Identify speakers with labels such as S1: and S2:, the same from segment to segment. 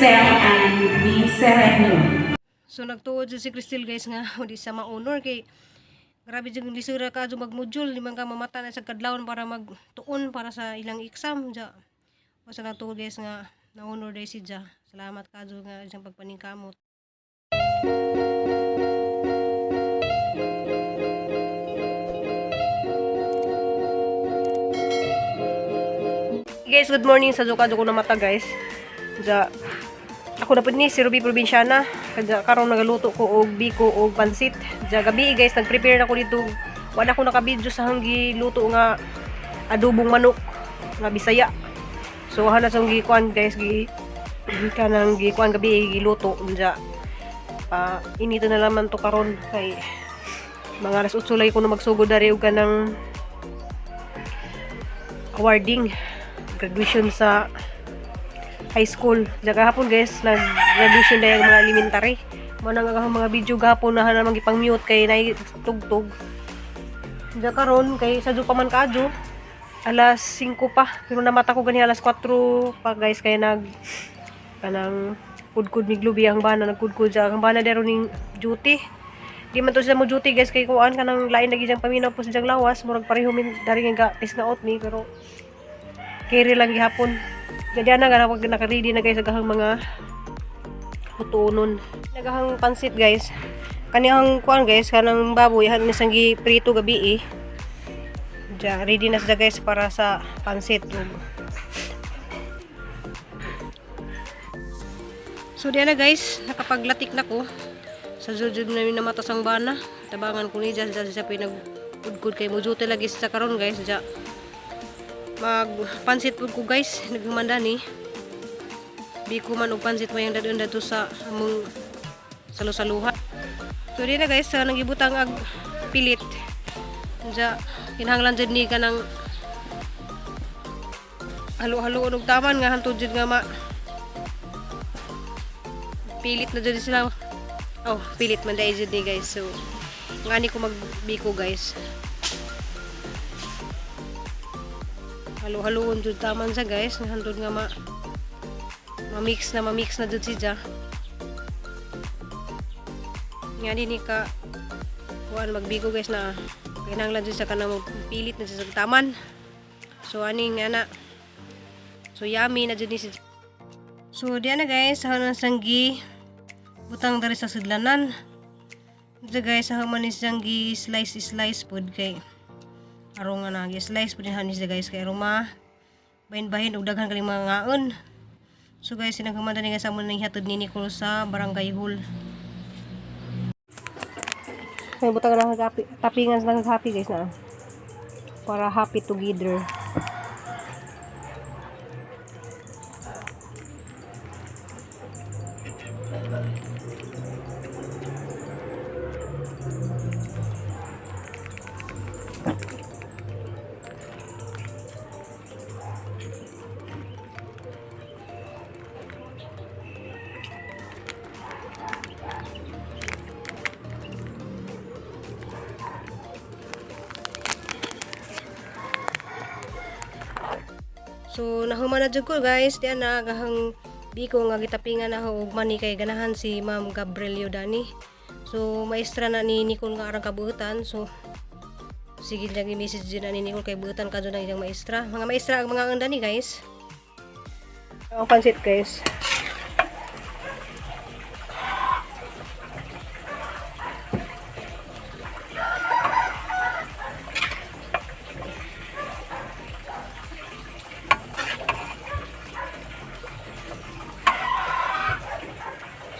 S1: Cristel and B. Sereno.
S2: So nagtuod jud si Cristel, guys, nga di sa ma-honor kay grabe jud lisura ka jud mag-module, di man ka mamata na sa kadlawon para magtuon para sa ilang exam ja. Basta nagtuod, guys, nga na-honor day si Ja. Salamat ka jud nga isang pagpaningkamot. Guys, good morning sa Zuka ko na mata, guys. Ja, ako na pud ni si Ruby Provinciana. Kaya karon nagaluto ko og biko og pansit. Ja gabi, guys, nag-prepare na ko dito. Wala ko naka-video sa hanggi luto nga adobong manok nga Bisaya. So hana sa gikuan, guys, gi kanang gikuan gabi giluto ja. Pa inito na laman to karon kay mga alas 8 lagi ko na magsugod dari og kanang awarding graduation sa high school. Diyan kahapon, guys, nag-graduation na yung mga elementary. Mo na nga mga video gahapon na naman gipang mute kay nay tugtog. Diyan karon kay sa pa man kaadyo alas 5 pa pero namata ko gani alas 4 pa, guys, kay nag kanang kudkud ni Glubi ang bana, nagkudkud siya ang bana dero ning duty. Di man to sila mo duty, guys, kay kuan kanang lain lagi diyang paminaw po sa diyang lawas, murag pareho min dari nga pis nga out ni, pero carry lang gihapon. Jadi ana nga pag naka-ready na, guys, agahang mga hutunon. Nagahang pansit, guys. Kanihang kuan, guys, kanang baboy han misang gi prito gabi eh. Ja, ready na siya, guys, para sa pansit. So diyan na, guys, nakapaglatik na ko. Sa jud na namatas ang bana. Tabangan ko ni Jas sa pinagudgud kay mujute lagi sa karon, guys. Ja magpansit pud ko, guys, naghumanda ni biko man og pansit mayang dadon dadto sa among salo-saluhan. So di na, guys, sa nangibutang ag pilit ja, kinahanglan jud ni kanang halo-halo og taman nga hantod jud nga ma pilit na jud sila. Oh, pilit man dai jud ni, guys. So ngani ko magbiko, guys, halo-haloon jud taman sa, guys, nga hantod nga ma ma-mix na jud siya nga ni ka kuan magbigo, guys, na kinahanglan jud sa kanang pilit na siya sa taman. So aning ana, so yummy na jud ni siya. So diyan na, guys, sa nang sanggi butang dari sa sudlanan. Dito, guys, sa man ni siyang gi slice slice pod kay aron nga na gi slice pod ni siya, guys, kay aron ma bahin-bahin og daghan kaning mga ngaon. So guys, sinaghamanda ni sa amon nang hatod ni Nicole sa barangay hall. Kay butang na happy, tapingan lang happy, guys, na. Para happy together. So nahuman na jud ko, guys, diyan na gahang biko nga gitapingan na og mani kay ganahan si Ma'am Gabrielio Dani. So maestra na ni Nicole nga arang kabuutan. So sige lang i-message din na ni Nicole kay buutan ka ang iyang maestra. Mga maestra ang mga ang dani, guys. Ang pansit, guys.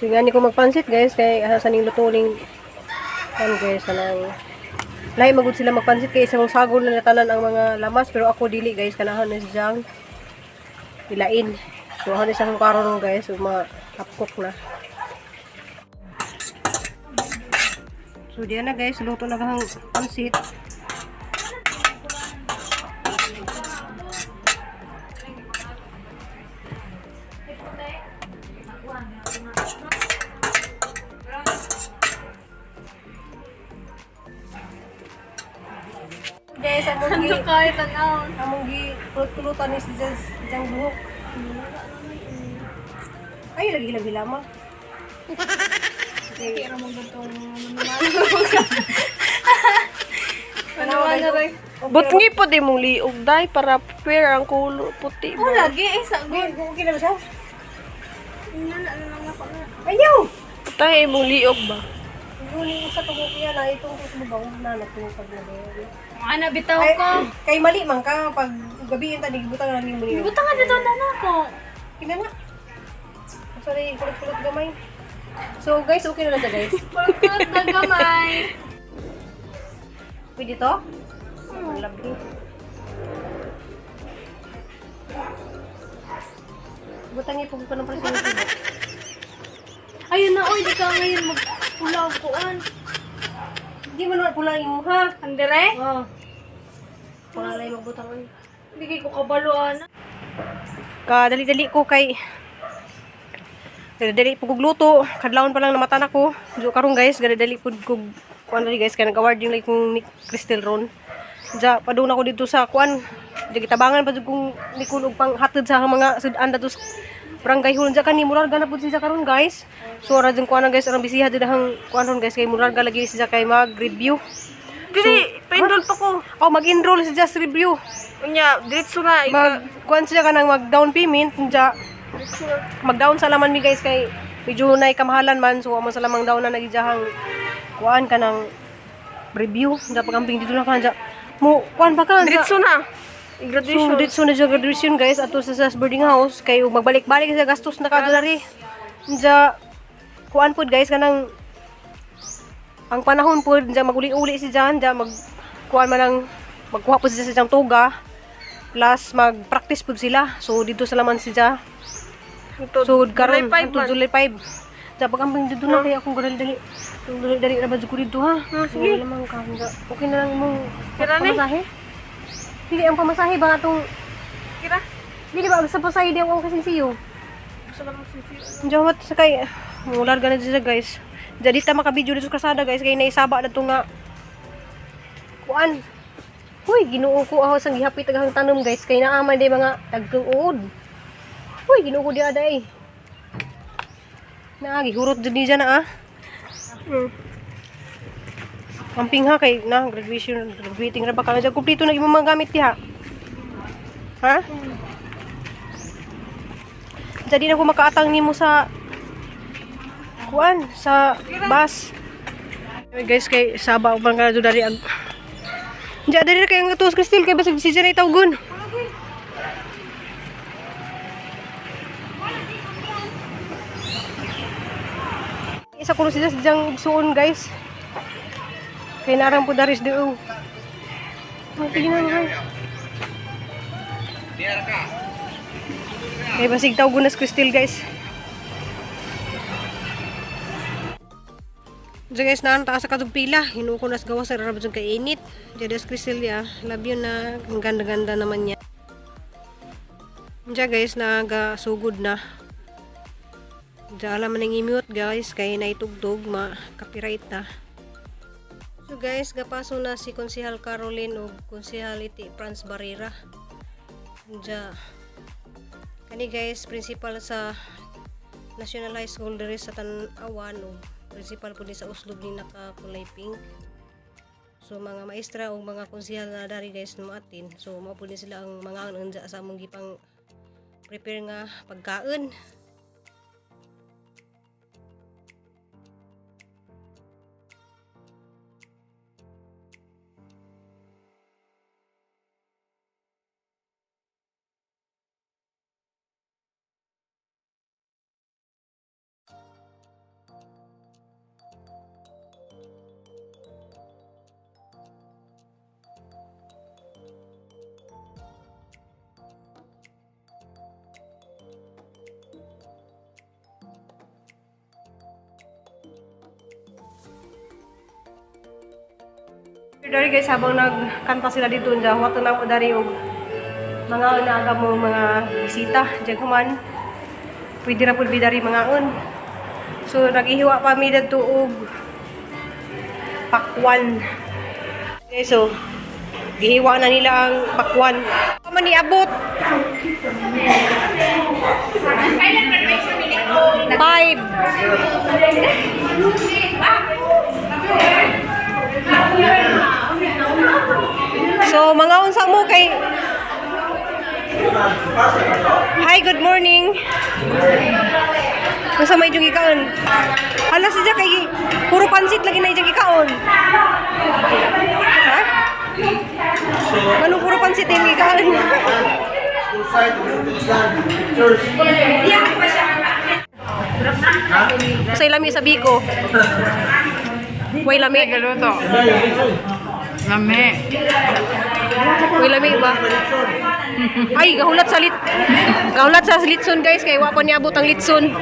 S2: So gani ko magpansit, guys, kay asa ning lutuling kan, guys, kanang lahi magud sila magpansit kay isang sagol na natanan ang mga lamas, pero ako dili, guys, kanahan na siyang ilain. So ako na siyang karon, guys, so mga half cook na. So diyan na, guys, luto na kahang pansit. Guys, among gi
S3: Kahit tanaw.
S2: Among gi pulutan ni si Jens jang buhok. Ay, lagi ilang hilama.
S3: Hindi ra mo gantong ano ano ray.
S4: Butngi po di mong liog day para fair ang kulo puti.
S3: Oh, lagi eh sa
S2: Good, okay na ba siya?
S3: Ina na lang ako na.
S2: Ayaw!
S4: Putay imong liog ba?
S2: Huli sa tubukiya na itong tububaw na natupag na ba yun?
S3: Ana bitaw
S2: Ay,
S3: ko.
S2: kay mali man ka pag gabi ta digibutang na nimo niyo.
S3: Butang nga bitaw na na ako.
S2: Kina na. Sorry, kulot-kulot gamay. So guys, okay na lang siya guys.
S3: Kulot na gamay.
S2: Pwede to? Lovely. Butang ipog ko ng presyo ng tubo.
S3: Ayun na oy, di ka ngayon magpula og kuan.
S2: Hindi mo naman pula yung ha.
S3: Andere?
S2: Oo. Pula lang yung magbutang ay.
S3: Bigay ko kabalo ana.
S2: Kadali-dali ko kay dali-dali po kog luto. Kadlawon pa lang namata na ko. So karon guys, dali-dali pud kog kuan dali guys kay nag-award yung like kong ni Crystal Ron. Ja, padung ako dito sa kuan. Di gitabangan pa jud kong nikul og panghatod sa mga sud-an dato sa barangay hall. Ja kani mularga na pud siya karon guys. So ara jud kuan guys, arang bisiha jud ang kuan ron guys kay mularga lagi siya kay mag-review.
S4: Dili, pa-enroll pa ko.
S2: Oh, mag-enroll siya sa review.
S4: Unya, diretso na.
S2: Mag kuan siya kanang mag down payment ja mag-down sa laman mi guys kay medyo nay kamahalan man so amo sa lamang down na nagijahang kuan ka ng review da pagamping dito na ka ja mo kuan pa ka ja.
S4: Diretso na.
S2: So
S4: Graduation.
S2: dito na siya graduation guys ato sa boarding house kay ug magbalik-balik sa gastos na ka dali ja kuan pod guys kanang ang panahon pod ja maguli-uli si Jan ja mag kuan man ang magkuha pod siya sa siyang toga plus mag-practice pod sila so dito sa laman si Ja.
S4: So,
S2: So, karon
S4: July 5
S2: hangtod
S4: man.
S2: July 5. Dapat ang dito na kaya akong ganal dali. Dali dali ra ba jud ko dito ha? Sige. Wala man ka hangga. Okay na lang imong
S4: Kira ni.
S2: pamasahe. Dili ang pamasahe ba atong
S4: Kira.
S2: dili ba sa pasahe di ako kasi siyo.
S4: Gusto ka naman sisiyo.
S2: Jawat sa kay mular ganun sila guys. Jadi ta maka-video dito sa kasada guys kay naisaba na to nga kuan. Huy, Ginoo ko ako sang gihapit ang tanom guys kay naa man day mga tagkang uod. Huy, Ginoo ko di aday. Na gihurot jud ni na ah. Amping ha kay na graduation graduating ra ba ka na kumpleto na imong mga gamit diha. Ha? Jadi na ko makaatang nimo sa kuan sa bus. Anyway, guys kay saba uban ka na dari ag Diya dari kay ang tuos Cristel kay basig si na itawgon. Isa ko sila sa diyang suon guys. Kay narang po daris do. Sige na guys. Kay basig tawgon na si Cristel guys. Diyan guys, naan ta sa kadug pila. Hinuko na sa gawas sa rarab dyan kay init. Diyan des Cristel ya. Love you na. Ang ganda-ganda naman niya. Diyan guys, nagasugod na. Diyan alam man ang i-mute guys. Kay naitugtog, ma-copyright na. So guys, gapaso na si Konsihal Caroline o Konsihal Iti Franz Barrera. Diyan. Kani guys, principal sa National High School diri sa Tan-awan ug principal pud ni sa Oslob ni nakakulay pink. So mga maestra ug mga konsehal na dari guys no atin. So mao pud ni sila ang mga unja sa among gipang prepare nga pagkaon. Dari guys habang nagkanta sila dito unja wato na mo dari og mga naaga mo mga bisita diyan human pwede ra pud dari mga un. So naghihiwa pa mi dadto og pakwan. Okay, so gihiwa na nila ang pakwan. Man niabot. 5. So, mga unsa mo kay. Hi, good morning. Unsa may inyong ikaon? Hala siya kay puro pansit lagi na inyong ikaon. Ha? Anong puro pansit yung ikaon? Sa lami sa biko. Way lami.
S1: Galuto. Lami.
S2: Way lami ba? Ay, gahulat sa litson, guys, kay wa pa niabot ang litson.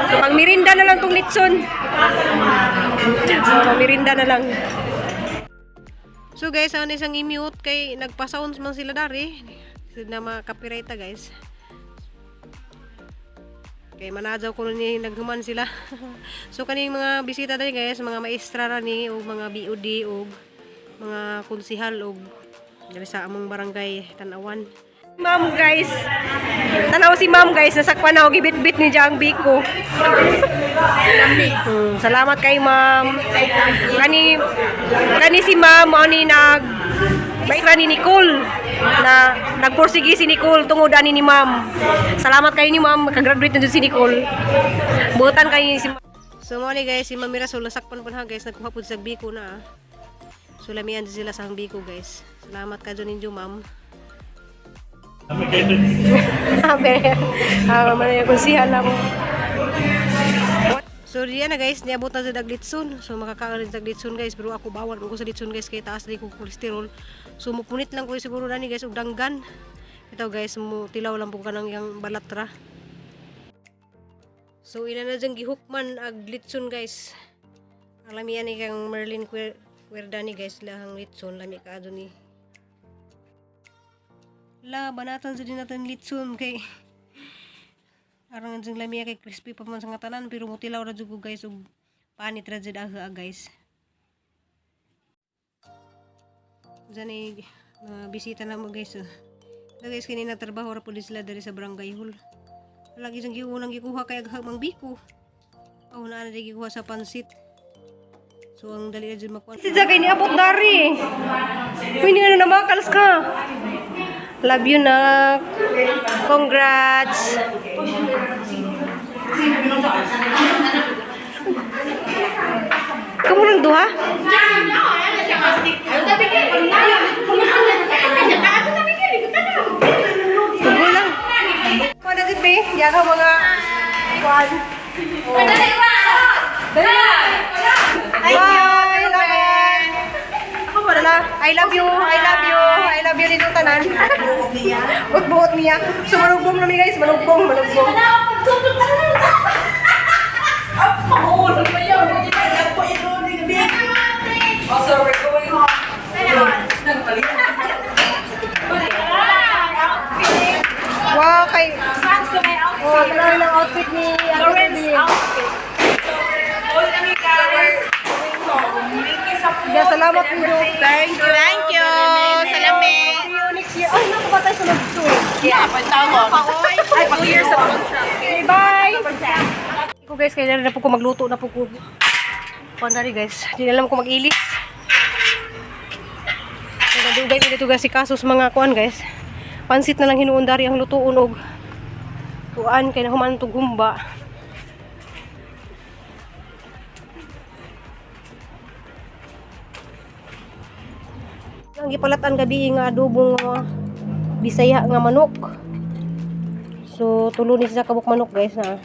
S2: Pang mirinda na lang tong litson. Pang mirinda na lang. So guys, ano isang i-mute kay nagpa-sounds man sila dari. Sila na mga ta, guys. Kay manadyaw ko ni naghuman sila. So kaning mga bisita dali, guys, mga maestra ra ni ug mga BOD ug mga konsihal ug dali sa among barangay Tanawan. Ma'am, guys. Tanaw si ma'am, guys, nasakpan na og gibit-bit ni Jang Biko. Salamat kay ma'am. Kani kani si ma'am mao ni nag maestra ni Nicole na nagporsige si Nicole tungod ani ni ma'am. Salamat kayo ni ma'am, makagraduate na jud si Nicole. Buotan kayo ni si ma'am. So mao ni, guys, si Ma'am Mirasol nasakpan pud ha, guys, nagkuha pud sa biko na. Ah. So lamian jud sila sa ang biko, guys. Salamat ka jud ninyo, ma'am. Ah, man yung konsihal na mo. So diyan na, guys, niabot na sa daglitson. So makakaon rin sa daglitson, guys, pero ako bawal ko sa litson, guys, kay taas di ko kolesterol. So mupunit lang ko siguro nani, guys, og danggan. Ito, guys, mo tilaw lang po kanang yang balat ra. So ila na diyang gihukman ag litson, guys. Ang lamian ni kang Merlin Querdani, guys, lahang litson lami ka ni. La banatan sa din natin litson kay aron ang lamiya kay crispy pa man sa nga tanan, pero mutilaw ra jud ko, guys, ug panit ra jud aga, guys. Diyan ay mga bisita na mo, guys. Oh. Na guys, kini nagtrabaho ra pud sila diri sa barangay hall. Lagi sang giunang gikuha kay aghag mang biko. Aw na na gikuha sa pansit. So ang dali na jud makuha. Si Jagay niabot dari. Uy, ni ano na makalas ka. Love you, nak. Congrats. Kamu lang duha? Tugo lang. Kuha na jud be. Yaga mga kuan. Thank you. I love you. I love you. I love you nito tanan. Buot-buot niya. So manugbong na mi, guys, manugbong, manugbong. Wow, kay Oh, tanaw ng outfit ni Lawrence outfit. Yeah, salamat ninyo.
S4: Thank you. Thank you. Salamat.
S2: See you next year. Ay, naku ba tayo sa mag-2 eh.
S4: Yeah, pagtawag. Ay, 2 years sa contract.
S2: Okay, bye! Ko guys, kailangan na po ko magluto na po ko. Kuan dari, guys. Di na alam ko mag-ilis. So, nadugay mi dito, guys, si kasos mga kuan, guys. Pansit na lang hinuon dari ang lutuon og kuan kay nahuman tug humba. Ang gipalatan gabi nga adobo nga Bisaya nga manok. So, tulo ni siya kabuk manok, guys, na.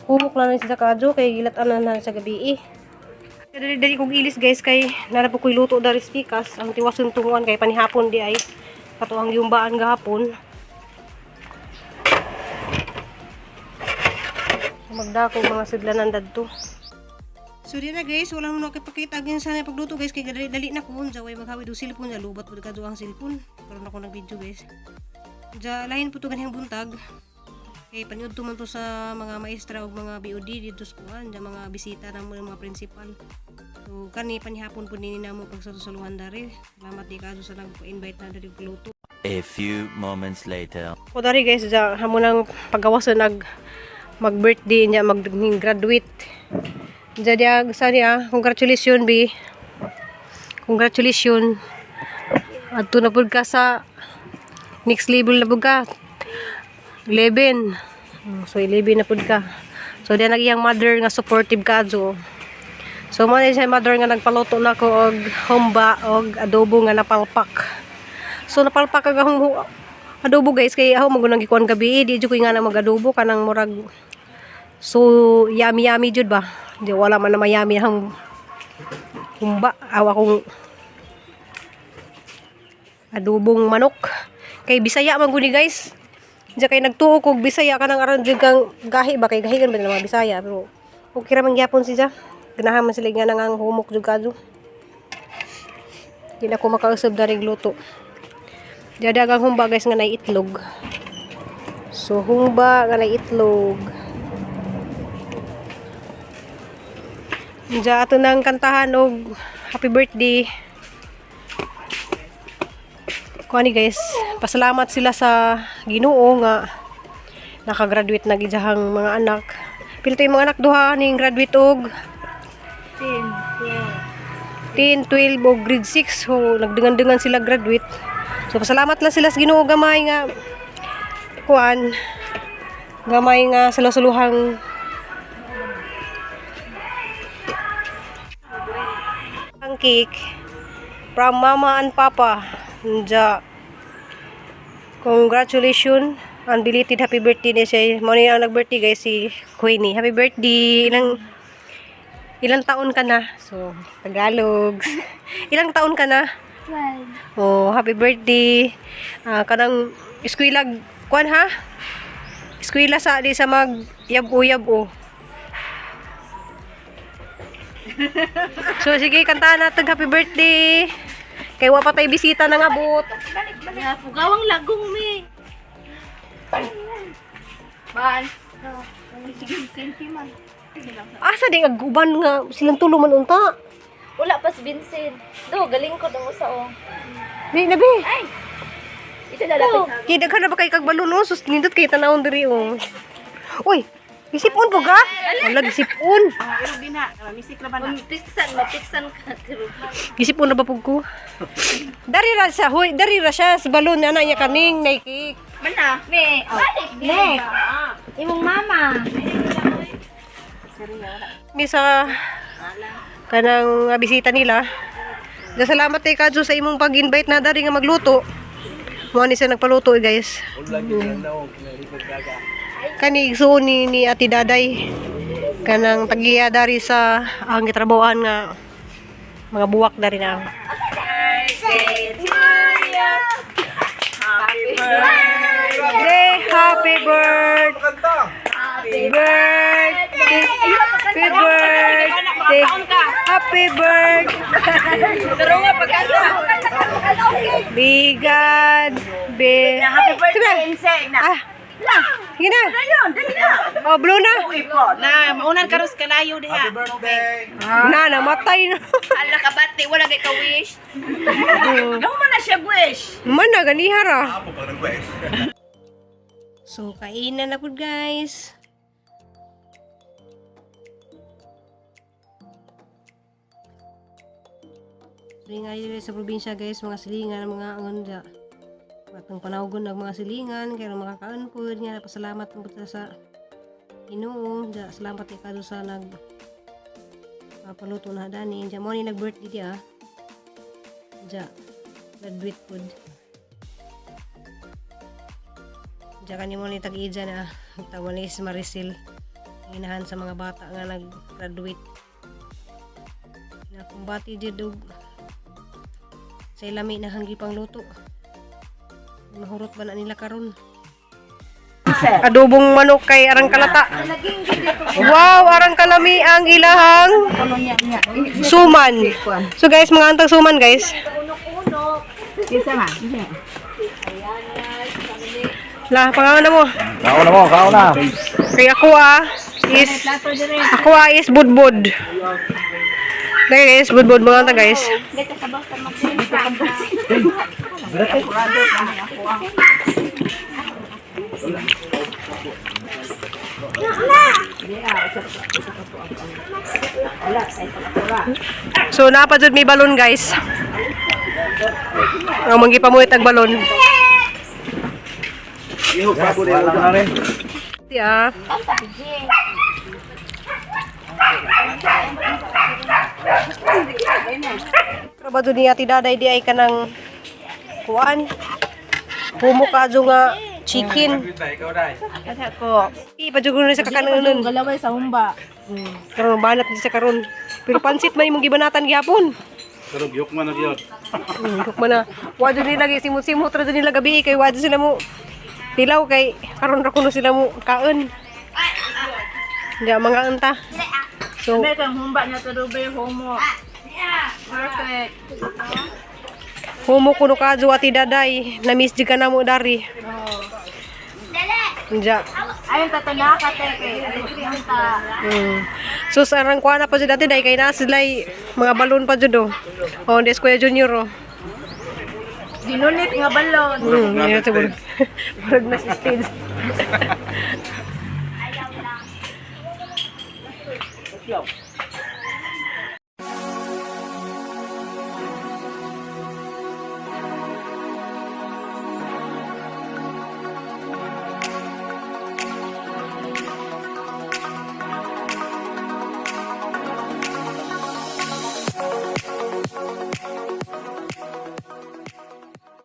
S2: Humok na na siya kadyo kay gilatan na na sa gabi eh. Dali dali kog ilis, guys, kay nara po ko'y luto dari spikas ang tiwason tunguan kay panihapon di ay kato ang yumbaan gahapon. So, magdako mga sidlanan dadto. So di na, guys, wala mo nakipakita agin sa pagluto, guys, kay dali dali na ko unsa way maghawi do cellphone ja lubat pud kadto ang cellphone. Karon ako nag-video, guys. Ja lahin po to ganihang buntag. Kay paniudto man to sa mga maestra ug mga BOD dito sa kuan, ja mga bisita namo ng mga principal. So kani panihapon po nini namo pagsasaluhan dari. Salamat di kaso sa nag-invite na diri luto.
S5: A few moments later.
S2: Ko dari, guys, ja hamo nang paggawas sa nag Mag-birthday niya, mag-graduate. Diya diya, sa niya, congratulations, B. Congratulations. Adto na pud ka sa next level na pud ka. 11. So 11 na pud ka. So diya nagiyang mother nga supportive ka so. So mo na siya mother nga nagpaluto na ko og humba og adobo nga napalpak. So napalpak ang akong adobo guys, kay ako magunang gikuan gabi, di jud ko nga na mag-adobo kanang murag so yummy yummy jud ba. Di wala man na mayami ang humba awa kong adobong manok. Kay Bisaya man guni guys. Diya kay nagtuo kog Bisaya kanang aron jud kang gahi ba, kay gahi kan ba nila mga Bisaya, pero okay ra man gyapon siya. Ganahan man sila nga nang humok jud kadto. Di na ko makausab daring luto. Diya dagang humba guys nga nay itlog. So humba nga nay itlog. Diya ato nang kantahan og happy birthday. Kuani guys, pasalamat sila sa Ginoo nga nakagraduate na gidjahang mga anak. Pila to yung mga anak, duha ning graduate og 10, 12 o grade 6. So nagdengan-dengan sila graduate. So pasalamat lang sila sa Ginoo gamay nga kuan gamay nga salo-saluhang ang cake from mama and papa. Nja. Congratulations. And belated happy birthday niya siya. Mo ni ang nag-birthday guys si Queenie. Happy birthday. Ilang ilang taon ka na? So, Tagalog. Ilang taon ka na?
S3: 12.
S2: Oh, happy birthday. Ah, kanang eskwela kuan ha? Eskwela sa di sa mag yab-o yab-o. So sige, kantahan natin happy birthday. Kay wa pa tay bisita nang abot.
S3: Ya, pugawang lagong mi. Ban. Sige, Vincent man.
S2: Asa di ang uban nga silang tulo man unta.
S3: Wala pas Vincent. Do, galing ko dong usa oh.
S2: Di na be.
S3: Ito lalapit sa.
S2: Kay daghan na ba kay kag balon oh? Sus nindot kay tanawon diri oh. Uy, isipon po ka? Wala gisipon.
S3: Mapiksan, mapiksan ka. Pero
S2: Gisipon na ba pug ko? Dari ra siya, hoy, dari ra siya sa balon ana niya kaning nay cake.
S3: Mana? Me. Balik. Ne. Imong mama.
S2: Mi sa kanang nga bisita nila. Da salamat kay Kadyo sa imong pag-invite na dari nga magluto. Mo ni siya nagpaluto eh, guys. Kani igsuon ni Ate Daday kanang tagiya dari sa ang gitrabahoan nga mga buwak dari na. Birthday, happy birthday. Birthday. Happy birthday. Happy birthday. Be God. Be. Happy birthday, Ah. Sige na. Oh, blow na.
S1: Na, maunan karos kalayo diha.
S2: Na, namatay na.
S3: Ala ka bati, wala kay ka wish.
S1: Gaw man na siya wish.
S2: Man na, ganiha ra. So, kainan na po guys. Silingan yun sa probinsya guys, mga silingan, mga anganda. Matang panawgon ng mga silingan, kaya makakaon po nga pasalamat po ta sa Ginoo, ja, salamat kay kado sa nag papaluto na dani. Ja mo ni nag-birthday di ah. Ja, graduate pod. Diyan kani mo ni tag-ija na tawa ni si Maricel. Ginahan sa mga bata nga nag-graduate. Nakumbati jud og sa ilami na hanggi pang luto. Mahurot ba na nila karon? Adobong manok kay arang kalata. Wow, arang kalami ang ilahang suman. So guys, mga antang suman guys. La, pangalan na mo.
S5: Kaon na mo, kaon na.
S2: Kay ako ah is ako ah is budbud. Dahil guys, budbud mga anta guys. So naa pa jud may balon, guys. Ang manggipamuhit ang balon. Yeah. Trabaho ni Ate Daday di ay kanang kuan. Humo ka nga chicken.
S1: Ko.
S2: Di pa jud sa kakanunon.
S1: Galaway sa humba.
S2: Karon banat di sa karon. Pero pansit may imong gibanatan gihapon.
S5: Pero giyok man na giyot.
S2: Kuk man na. Wa jud nila gi simot-simot ra jud nila gabi kay wa jud sila mo tilaw kay karon ra kuno sila mo kaon. Hindi mga unta. So,
S1: May kang humba na turube homo. Perfect.
S2: humo kuno ka Ate Daday. Na-miss jud ka na mo dari. Diya.
S1: Ayun tatana ka te kay aligri ta.
S2: So sa arang kuha na pa jud Ate Day kay naa sila'y mga balon pa jud oh. Oh, des Kuya Junior oh.
S1: Ginunit nga balon.
S2: Yun siguro. Murag na sa stage.